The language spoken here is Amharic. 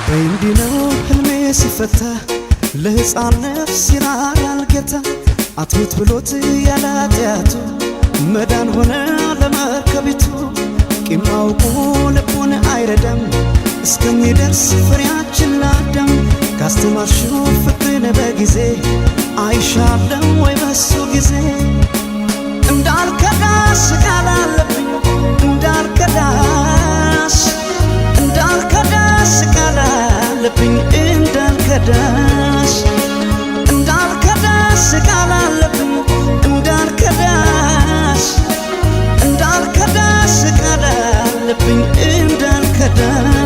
በይ እንዲህ ነው ሕልሜ ሲፈታ፣ ለሕፃን ነፍስ ይራራል ጌታ። አትሙት ብሎት ያለ ኃጢአቱ መዳን ሆነ ለመርከቢቱ። ቂም አውቆ ልቡን አይረዳም እስከሚደርስ ፍሬያችን ለአዳም። ካስተማርሽው ፍቅርን በጊዜ አይሻለም ወይ በሱ ጊዜ? እንዳልከዳሽ ቃል አለብኝ፣ እንዳልከዳሽ፣ እንዳልከዳሽ ቃል አለብኝ፣ እንዳልከዳሽ፣ እንዳልከዳሽ ቃል አለብኝ፣ እንዳልከዳሽ፣ እንዳልከዳሽ ቃል አለብኝ፣ እንዳልከዳሽ።